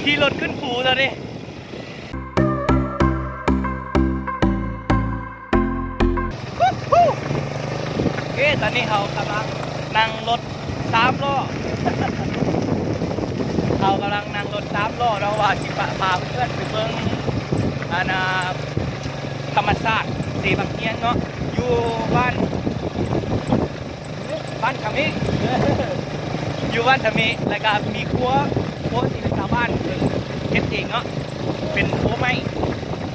ຂີ່ລົດຂຶ້ນພູຕອນນີ້. ເອ ຕອນນີ້ເຮົາກຳລັງນັ່ງລົດສາມລໍ້ ເຮົາກຳລັງນັ່ງລົດສາມລໍ້ເນາະ ວ່າຊິພາ ພາເພື່ອນໄປເບິ່ງ ອັນນ່າ ທຳມະຊາດເຊບັກຮຽງເນາະ ຢູ່ບ້ານ ບ້ານທະເມະ ຢູ່ບ້ານທະເມະ ແລ້ວກະມີຄົວ ຄົວທີ່ເປັນຊາວບ້ານເພິ່ນເຮັດເອງເນາະ ເປັນຄົວໄມ້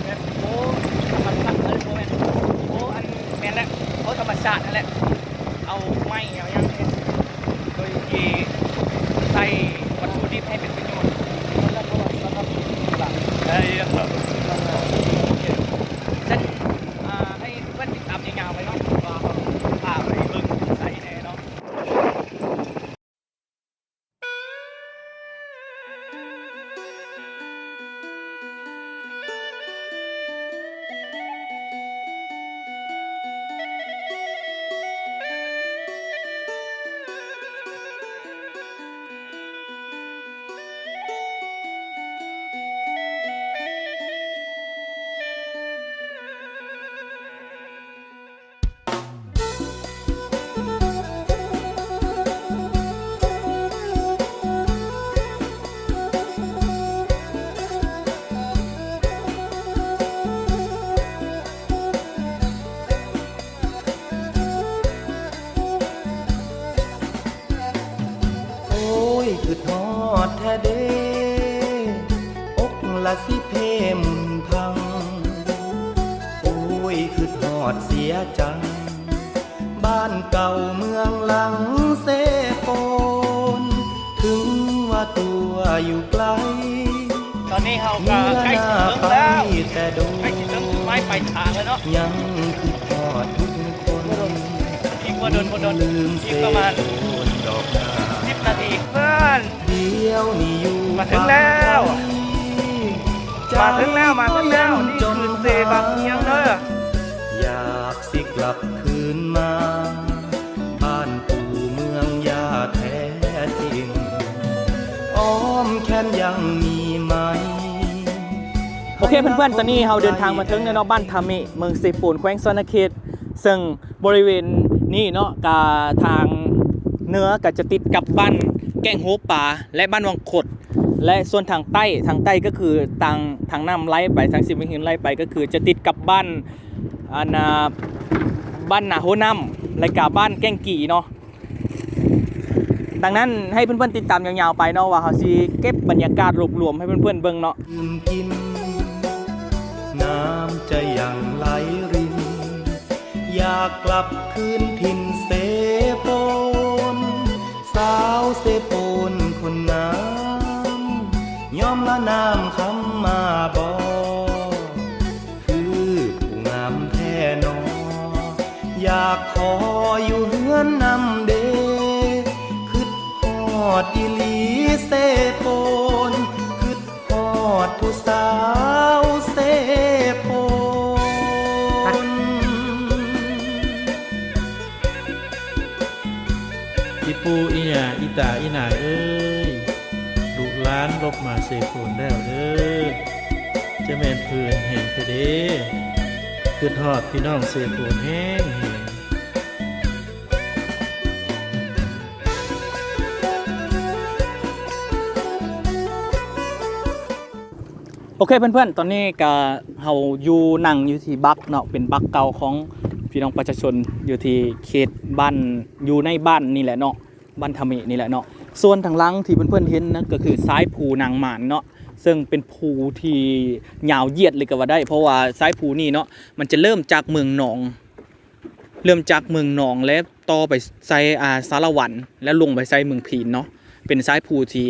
ແບບ ໂອ້ ທຳມະຊາດ ເອີ ບໍ່ແມ່ນ ໂອ້ ອັນ ແມ່ນແຫຼະ ໂອ້ ທຳມະຊາດຫັ້ນແຫຼະ ເອົາໄມ້ເອົາຫຍັງ ໂດຍທີ່ໃຊ້ວັດຖຸດິບໃຫ້ເປັນປະໂຫຍດ ເອີ ຊັ້ນ ອ່າ ໃຫ້ ເພິ່ນຕິດຕາມຍາວໆໄປເນາະ ວ່າເຮົາພາໄປເບິ່ງໃສແດ່ເນາະ. ໂອ້ຍ ຄຶດຮອດແທ້ເດ ອົກລະຊິເພໝຸນພັງ ໂອ້ຍ ຄຶດຮອດເສຍຈັງ ບ້ານເກົ່າເມືອງຫຼັງເຊໂປນ ເຖິງວ່າຕົວຢູ່ໄກ ຕອນນີ້ເຮົາກໍໃກ້ຊິເຖິງແລ້ວ ໃກ້ຊິເຖິງຈຸດໝາຍປາຍທາງແລ້ວເນາະ ຍັງຄຶດຮອດທຸກຄົນ ອີກບໍ່ດົນບໍ່ດົນ ອີກປະມານສິບນາທີ ເພື່ອນ ດຽວນີ້ຢູ່ ມາເຖິງແລ້ວ ມາເຖິງແລ້ວ ມາເຖິງແລ້ວ ນີ້ຄືເຊບັກຮຽງເດີ. ຢາກຊິກັບຄືນມາ ບ້ານປູ່ເມືອງຢ່າແທ້ຈິງ ອ້ອມແຂນຍັງມີໄໝ. ໂອເຄເພື່ອນໆ ຕອນນີ້ເຮົາເດີນທາງມາເຖິງແລ້ວເນາະ ບ້ານທາມິ ເມືອງເຊໂປນ ແຂວງສະຫວັນນະເຂດ ເຊິ່ງ ບໍລິເວນນີ້ເນາະ ກະທາງເໜືອກະຈະຕິດກັບບ້ານແກ້ງໂຮປາ ແລະ ບ້ານວັງຄົດ ແລະ ສ່ວນທາງໃຕ້ ທາງໃຕ້ກໍຄືທາງ ທາງນ້ຳໄຫຼໄປ ທາງເຊບັກຮຽງໄຫຼໄປ ກໍຄືຈະຕິດກັບບ້ານ ອັນນ່າ ບ້ານນາໂຮນ້ຳ ແລະກະບ້ານແກ້ງກີເນາະ. ດັ່ງນັ້ນໃຫ້ເພື່ອນໆຕິດຕາມຍາວໆໄປເນາະ ວ່າເຮົາຊິເກັບບັນຍາກາດລວບລວມໃຫ້ເພື່ອນໆເບິ່ງເນາະ. ດື່ມກິນ ນ້ຳໃຈຍັງໄຫຼລິນ ຢາກກັບຄືນຖິ່ນເຊໂປນ ສາວເຊໂປນຄົນງາມ ຍອມລະນ້ຳຄຳມາບໍ່ ຄືຜູ້ງາມແທ້ໜໍ ຢາກຂໍຢູ່ເຮືອນນຳເດ ຄຶດຮອດອີ່ຫຼີເຊໂປນ ຄຶດ ຮອດຜູ້ສາວເຊໂປນ. ອີ່ປູ່ ອີ່ຍ່າ ອີ່ຕາ ອີ່ນາເອີຍ ລູກຫຼານລົບມາເຊໂປນແລ້ວເດີ ຈະແມ່ນເພີນແຮງແທ້ເດ ຄຶດຮອດພີ່ນ້ອງເຊໂປນແຮງໆ. ໂອເຄເພື່ອນໆ ຕອນນີ້ກະເຮົາຢູ່ ນັ່ງຢູ່ທີ່ບັກເນາະ ເປັນບັກເກົ່າຂອງພີ່ນ້ອງປະຊາຊົນຢູ່ທີ່ເຂດບ້ານ ຢູ່ໃນບ້ານນີ້ແຫຼະເນາະ ບ້ານທາມິນີ້ແຫຼະເນາະ. ສ່ວນທາງຫຼັງທີ່ເພື່ອນໆເຫັນນັ້ນກໍຄືຊາຍພູນາງໝານເນາະ ເຊິ່ງເປັນພູທີ່ຍາວຢຽດເລີຍກໍວ່າໄດ້ ເພາະວ່າຊາຍພູນີ້ເນາະ ມັນຈະເລີ່ມຈາກເມືອງໜອງ ເລີ່ມຈາກເມືອງໜອງ ແລະ ຕໍ່ໄປໃສ່ ອ່າ ສາລະວັນ ແລ້ວລົງໄປໃສ່ເມືອງພີນເນາະ. ເປັນຊາຍພູທີ່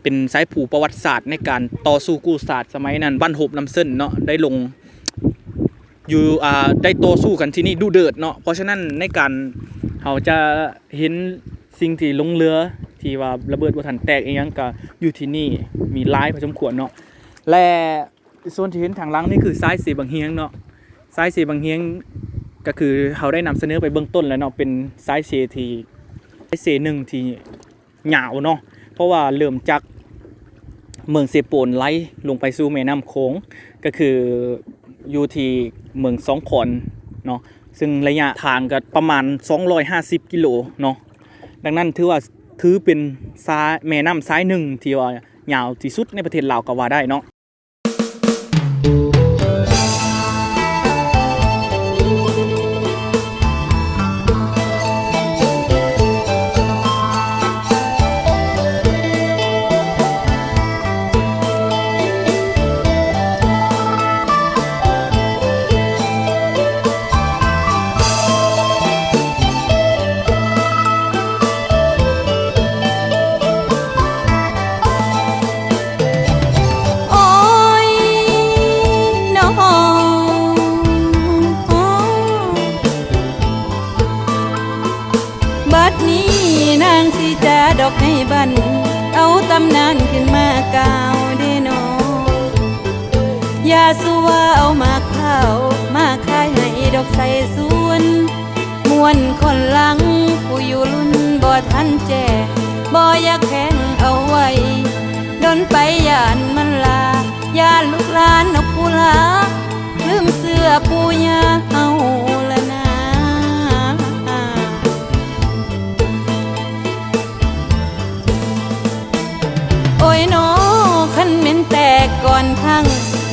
ເປັນຊາຍພູປະຫວັດສາດໃນການຕໍ່ສູ້ກູ້ຊາດສະໄໝນັ້ນ ບ້ານຮົບນ້ຳເຊິ່ນເນາະ ໄດ້ລົງຢູ່ ອ່າ ໄດ້ຕໍ່ສູ້ກັນທີ່ນີ້ດຸເດືອດເນາະ. ເພາະສະນັ້ນໃນການ ເຮົາຈະເຫັນສິ່ງທີ່ລົງເຫຼືອ ທີ່ວ່າລະເບີດບໍ່ທັນແຕກອີ່ຫຍັງ ກະຢູ່ທີ່ນີ້ມີຫຼາຍພໍສົມຄວນເນາະ ແລະ ສ່ວນທີ່ເຫັນທາງຫຼັງນີ້ຄືຊາຍເຊບັກຮຽງເນາະ. ຊາຍເຊບັກຮຽງກໍຄືເຮົາໄດ້ນຳສະເໜີໄປເບື້ອງຕົ້ນແລ້ວເນາະ ເປັນຊາຍເຊທີ່ ຊາຍເຊໜຶ່ງທີ່ຍາວເນາະ ເພາະວ່າເລີ່ມຈາກ ເມືອງເຊໂປນໄຫຼລົງໄປສູ່ແມ່ນ້ຳໂຂງ ກໍຄືຢູ່ທີ່ເມືອງຊອງຂອນເນາະ ຊຶ່ງໄລຍະທາງກໍປະມານສອງຮ້ອຍຫ້າສິບກິໂລເນາະ. ດັ່ງນັ້ນຖືວ່າ ຖືເປັນສາຍ ແມ່ນ້ຳສາຍໜຶ່ງທີ່ວ່າຍາວທີ່ສຸດໃນປະເທດລາວກໍວ່າໄດ້ເນາະ. ໂອ້ຍ ນ້ອງ ບັດນີ້ນາງຊິຈາດອກໃຫ້ບັນ ເອົາຕຳນານຂຶ້ນມາກ່າວເດນໍ ຢ່າສູ່ວ່າເອົາໝາກພ້າວມາຂາຍໃຫ້ດອກໄຊສວນ ມ່ວນຄົນຫຼັງ ຜູ້ຢູ່ລຸ້ນບໍ່ທັນແຈ້ງ ບໍ່ຢາກແພງເອົາໄວ້ ດົນໄປຢ້ານມັນລາ ຢ້ານລູກຫຼານນົກຜູ້ລາ ລືມເຊື່ອປູ່ຍ່າເຮົາລະນາ. ໂອ້ຍນໍ ຄັນແມ່ນແຕ່ກ່ອນຄັ້ງ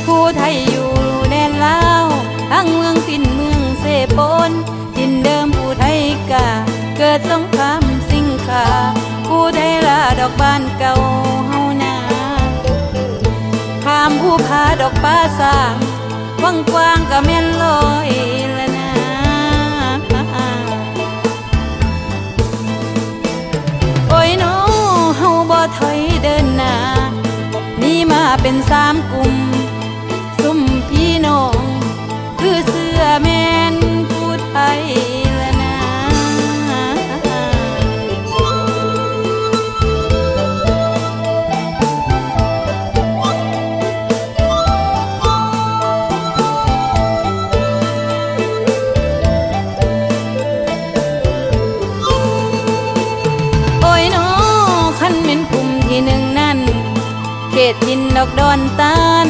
ຜູ້ໄທຢູ່ແດນລາວ ທັງເມືອງພິນເມືອງເຊໂປນ ຖິ່ນເດີມຜູ້ໄທກະເກີດສົງຄາມສິງຄາ ຜູ້ໄທລາດອກບ້ານເກົ່າເຮົານາ ຂ້າມພູຜາດອກປ່າຊ້າງ ກວ້າງໆກະແມ່ນລອຍລະນາ. ໂອ້ຍນໍ ເຮົາບໍ່ຖອຍເດີນໜ້າ ມີມາເປັນສາມກຸ່ມ ຊຸມພີ່ນ້ອງ ຄືເຊື່ອແມ່ນຜູ້ໄທລະນາ. ໂອ້ຍນໍ ຄັນແມ່ນກຸ່ມທີໜຶ່ງນັ້ນ ເຂດຖິ່ນດອກດອນຕານ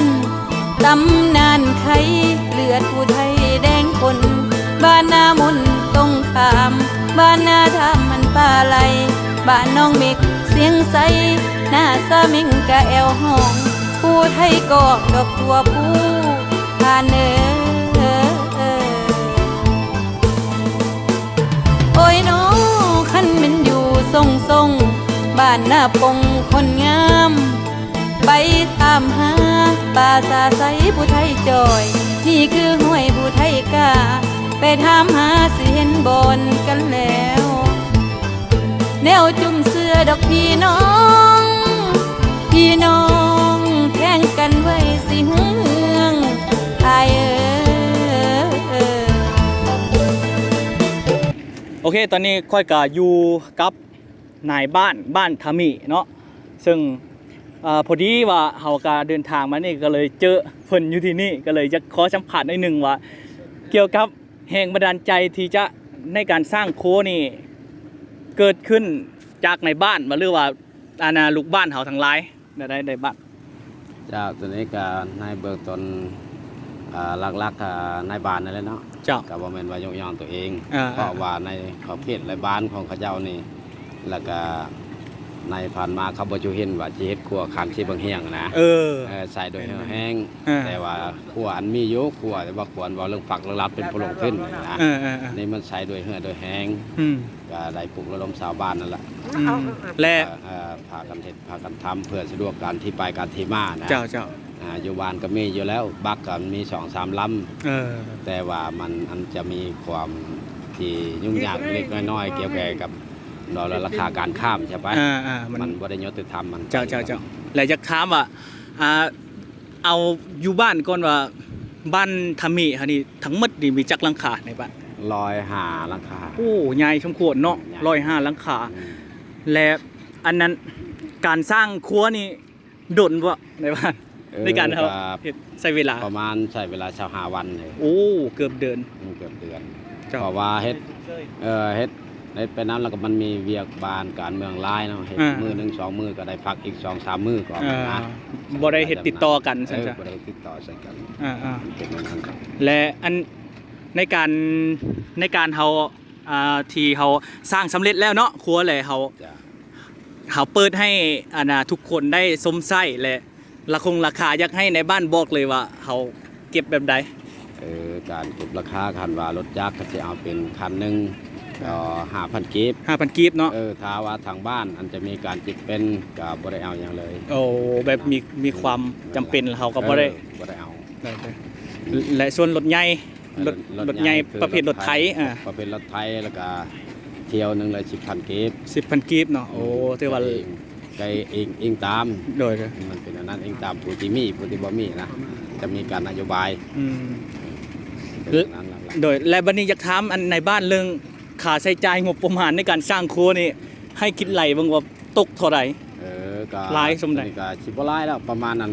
ຕຳນານໄຄເລືອດຜູ້ໄທແດງຂົນ ບ້ານນາມົນຕົງຂ້າມ ບ້ານນາທາມມັນປາໄຫຼ ບ້ານໜອງເມັກສຽງໄຊ ໜ້າສາເມັງກະແອວຫ້ອງ ຜູ້ໄທກອກດອກທົ່ວພູ ທ່ານເອີ. ໂອ້ຍນໍ ຄັນແມ່ນຢູ່ຊົງໆ ບ້ານນາປົງຄົນງາມ ໄປຖາມຫາປ່າສາໄຊຜູ້ໄທຈ່ອຍ ນີ້ຄືຫ້ວຍຜູ້ໄທກ້າ ໄປຖາມຫາຊິເຫັນບ່ອນກັນແລ້ວ ແນວຈຸ່ມເສື້ອດອກພີ່ນ້ອງ ພີ່ນ້ອງແຂ່ງກັນໄວ້ຊິຮຸ່ງເຮືອງ ອ້າຍເອີ. ໂອເຄ ຕອນນີ້ຂ້ອຍກະຢູ່ກັບ ນາຍບ້ານ ບ້ານທາມິເນາະ ເຊິ່ງ ເອີ ພໍດີວ່າເຮົາກະເດີນທາງມານີ້ ກະເລີຍເຈີເພິ່ນຢູ່ທີ່ນີ້ ກະເລີຍຢາກຂໍສຳພາດໜ້ອຍໜຶ່ງວ່າ ກ່ຽວກັບແຮງບັນດານໃຈທີ່ຈະ ໃນການສ້າງຄົວນີ້ ເກີດຂຶ້ນຈາກໃນບ້ານບໍ່ ຫຼືວ່າ ອັນນ່າ ລູກບ້ານເຮົາທັງຫຼາຍ ແນວໃດໃນບ້ານ? ເຈົ້າ ໂຕນີ້ກະໃນເບື້ອງຕົ້ນ ອ່າ ຫຼັກໆ ກະນາຍບ້ານນັ້ນແຫຼະເນາະ ເຈົ້າ ກະບໍ່ແມ່ນວ່າຍົກຍ້ອງຕົວເອງ ອ່າ ເພາະວ່າໃນຂອບເຂດລາຍບ້ານຂອງເຂົາເຈົ້ານີ້ ແລ້ວກະໃນຜ່ານມາເຂົາບໍ່ຈຸເຫັນວ່າຊິເຮັດຂົວຂ້າມເຊບັ້ງຫ້ຽງນະ ເອີ ເອີ ໃຊ້ດ້ວຍເຫື່ອແຮງ ເອີ ແຕ່ວ່າຂົວອັນມີຢູ່ ຂົວ ແຕ່ວ່າຂົວເວົ້າເລື່ອງຝັກເລື່ອງລັດເປັນຜູ້ລົງທຶນນະ ເອີ ເອີ ເອີ ນີ້ມັນໃຊ້ດ້ວຍເຫື່ອດ້ວຍແຮງ ອືມ ກະໄດ້ປຸກລະດົມຊາວບ້ານນັ້ນລະ ອືມ ແລະ ເອີ ພາກັນເຮັດ ພາກັນທຳ ເພື່ອສະດວກການທີ່ໄປການທີ່ມານະ ເຈົ້າ ເຈົ້າ ອ່າ ຢູ່ບ້ານກໍມີຢູ່ແລ້ວ ບັກກໍມີສອງສາມລຳ ເອີ ແຕ່ວ່າມັນ ມັນຈະມີຄວາມທີ່ຫຍຸ້ງຍາກເລັກໆນ້ອຍໆ ກ່ຽວແກ່ກັບ ເນາະ ລາຄາການຂ້າມໃຊ່ປະ ອ່າໆ ມັນ ມັນບໍ່ໄດ້ຍຸຕິທຳ ມັນ ເຈົ້າ ເຈົ້າ ເຈົ້າ ແລະຢາກຖາມວ່າ ອ່າ ເອົາຢູ່ບ້ານກ່ອນວ່າ ບ້ານທາມິເຮົານີ້ ທັງໝົດນີ້ມີຈັກຫຼັງຄາໃນບ້ານ? ຮ້ອຍຫ້າຫຼັງຄາ. ໂອ້ ໃຫຍ່ສົມຄວນເນາະ ໃຫຍ່ ຮ້ອຍຫ້າຫຼັງຄາ ອືມ ແລະ ອັນນັ້ນ ການສ້າງຄົວນີ້ ດົນບໍ່ໃນບ້ານ ເອີ ໃນການເຮົາ ກະ ເຮັດໃຊ້ເວລາ ປະມານໃຊ້ເວລາຊາວຫ້າວັນເລີຍ. ໂອ້ ເກືອບເດືອນ ອືມ ເກືອບເດືອນ ເຈົ້າ ເພາະວ່າເຮັດ ເອີ ເຮັດ ໄດ້ໄປນຳ ແລ້ວກໍມັນມີວຽກບ້ານການເມືອງຫຼາຍເນາະ ເຮັດ ອ່າ ມື້ໜຶ່ງສອງມື້ກໍໄດ້ພັກອີກສອງສາມມື້ກໍ ອ່າ ແມ່ນນະ ບໍ່ໄດ້ເຮັດຕິດຕໍ່ກັນ ເອີ ຊັ້ນຊະ ບໍ່ໄດ້ເຮັດຕິດຕໍ່ໃສ່ກັນ ອ່າໆ ມັນເປັນແນວນັ້ນ ແລະ ອັນ ໃນການ ໃນການເຮົາ ອ່າ ທີ່ເຮົາສ້າງສຳເລັດແລ້ວເນາະ ຄົວແຫຼະ ເຮົາ ເຮົາເປີດໃຫ້ ອັນນ່າ ທຸກຄົນໄດ້ຊົມໃຊ້ ແລະ ລາຄົງລາຄາ ຢາກໃຫ້ນາຍບ້ານບອກເລີຍວ່າເຮົາເກັບແບບໃດ? ເອີ ການເກັບລາຄາ ຄັນວ່າລົດຈັກກໍຊິເອົາເປັນຄັນໜຶ່ງ ກໍຫ້າພັນກີບ ຫ້າພັນກີບເນາະ ເອີ ຖ້າວ່າທາງບ້ານອັນຈະມີການຈິບເປັນ ກໍບໍ່ໄດ້ເອົາຫຍັງເລີຍ ໂອ້ ແບບມີ ມີຄວາມຈຳເປັນ ເຮົາກໍບໍ່ໄດ້ ເອີ ບໍ່ໄດ້ເອົາ ແລະ ສ່ວນລົດໃຫຍ່ ລົດ ລົດໃຫຍ່ ລົດໃຫຍ່ຄື ປະເພດລົດໄຖ ລົດໄຖ ອ່າ ປະເພດລົດໄຖ ແລ້ວກະຖ້ຽວໜຶ່ງລະສິບພັນກີບ ສິບພັນກີບເນາະ ໂອ້ ອືມ ຖືວ່າ ກໍເອງ ກໍເອງ ເອງຕາມ ໂດຍ ມັນເປັນອັນນັ້ນ ເອງຕາມຜູ້ທີ່ມີ ຜູ້ທີ່ບໍ່ມີນະ ຈະມີການນະໂຍບາຍ ອືມ ເປັນອັນນັ້ນ ໂດຍ ແລະ ບັດນີ້ຢາກຖາມອັນນາຍບ້ານເລື່ອງຄ່າໃຊ້ຈ່າຍ ງົບປະມານໃນການສ້າງຄົວນີ້ ໃຫ້ຄິດໄລ່ເບິ່ງວ່າ ຕົກເທົ່າໃດ? ເອີ ກໍຫຼາຍສ່ຳໃດ? ຕົວນີ້ກໍຊິບໍ່ຫຼາຍແລ້ວ ປະມານນັ້ນ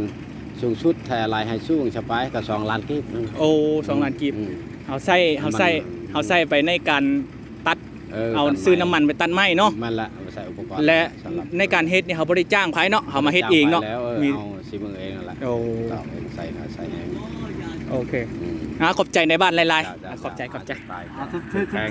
ສູງສຸດແທ້ໄລ່ໃຫ້ສູງຊະໄປ ກໍສອງລ້ານກີບໜຶ່ງ ໂອ້ ສອງລ້ານກີບ ອືມ ເຮົາໃຊ້ ເຮົາໃຊ້ ມັນ ເຮົາໃຊ້ໄປໃນການຕັດ ເອີ ເອົາ ຕັດໄມ້ ຊື້ນ້ຳມັນໄປຕັດໄມ້ເນາະ ແມ່ນລະ ເອົາໄປໃສ່ອຸປະກອນ ແລະ ສຳລັບ ໃນການເຮັດນີ້ ເຮົາບໍ່ໄດ້ຈ້າງໃຜເນາະ ເຮົາມາເຮັດເອງເນາະ ເອົາສີມືເອງນັ້ນແຫຼະ ໂອ້ ຕອກເອງ ໃສ່ໜ້າໃສ່ແຮງ ໂອເຄ ອືມ ອ່າ ຂອບໃຈນາຍບ້ານຫຼາຍໆ ເຈົ້າ ຂອບໃຈ ຂອບໃຈ ອ່າ ຖືກ ຖືກ ຖືກ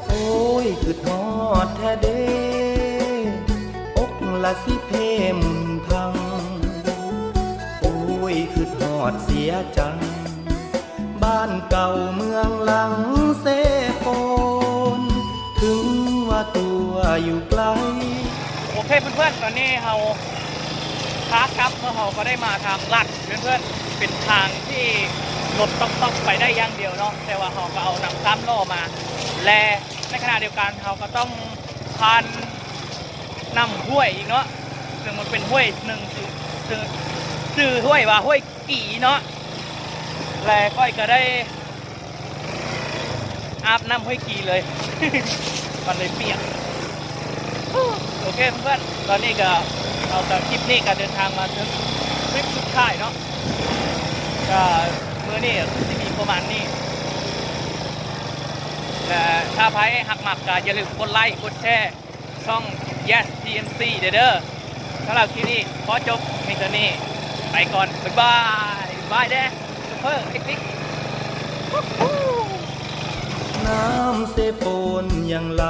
ໂອ້ຍ ຄຶດຮອດແທ້ເດ ອົກລະຊິເພໝຸນພັງ ໂອ້ຍ ຄຶດຮອດເສຍຈັງ ບ້ານເກົ່າເມືອງຫຼັງເຊໂປນ ເຖິງວ່າຕົວຢູ່ໄກ. ໂອເຄເພື່ອນໆ ຕອນນີ້ເຮົາຂາກັບເນາະ ເຮົາກໍໄດ້ມາທາງລັດເພື່ອນໆ ເປັນທາງທີ່ລົດຕ້ອງໆໄປໄດ້ຢ່າງດຽວເນາະ ແຕ່ວ່າເຮົາກໍເອົານຳສາມລໍ້ມາ ແລະ ໃນຂະນະດຽວກັນເຮົາກໍຕ້ອງຜ່ານນ້ຳຫ້ວຍອີກເນາະ ເຊິ່ງມັນເປັນຫ້ວຍໜຶ່ງ ຊື່ ຊື່ ຊື່ຫ້ວຍວ່າຫ້ວຍ ກີເນາະ ແລະ ຂ້ອຍກໍໄດ້ອາບນ້ຳຫ້ວຍກີເລີຍ ມັນເລີຍປຽກ. ໂອເຄເພື່ອນໆ ຕອນນີ້ກໍ ເຮົາກໍ ຄລິບນີ້ກໍເດີນທາງມາເຖິງຄລິບສຸດທ້າຍເນາະ ກໍມື້ນີ້ກໍຄືຊິມີປະມານນີ້ ແລະ ຖ້າໃຜຮັກມັກກໍຢ່າລືມກົດໄລ ກົດແຊ ຊ່ອງ Yes ທີເອັມຊີ ເດີ. ສຳລັບຄລິບນີ້ຂໍຈົບມີເທົ່ານີ້ ໄປກ່ອນ ບາຍບາຍ ບາຍເດີ ຊຸບເປີ ເອັກເອັກ ວູ້. ນ້ຳເຊໂປນຍັງໄຫຼ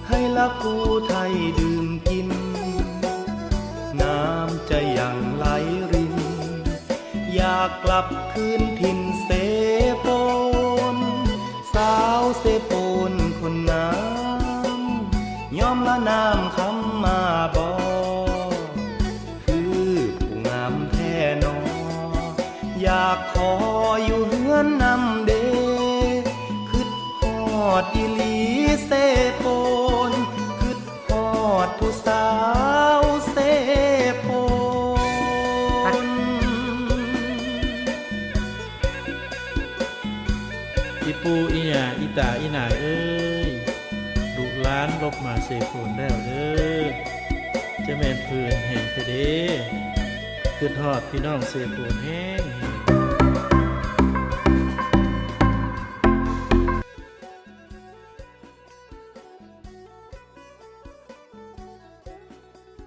ໃຫ້ລະຜູ້ໄທດື່ມກິນ ນ້ຳໃຈຍັງໄຫຼລິນ ຢາກກັບຄືນຖິ່ນເຊໂປນ ສາວເຊໂປນຄົນງາມ ຍອມລະນ້ຳຄຳມາບໍ່ ຄືຜູ້ງາມແທ້ໜໍ ຢາກຂໍຢູ່ເຮືອນນຳເດ ຄຶດຮອດອີ່ຫຼີເຊໂປນ ຄຶດ ຮອດຜູ້ສາວເຊໂປນ. ອີ່ປູ່ອີ່ຍ່າ ອີ່ຕາອີ່ນາເອີຍ ລູກຫຼານຫຼົບມາເຊໂປນແລ້ວເດີ ຈະແມ່ນເພີນແຮງແທ້ເດ ຄຶດຮອດພີ່ນ້ອງເຊໂປນແຮງໆ.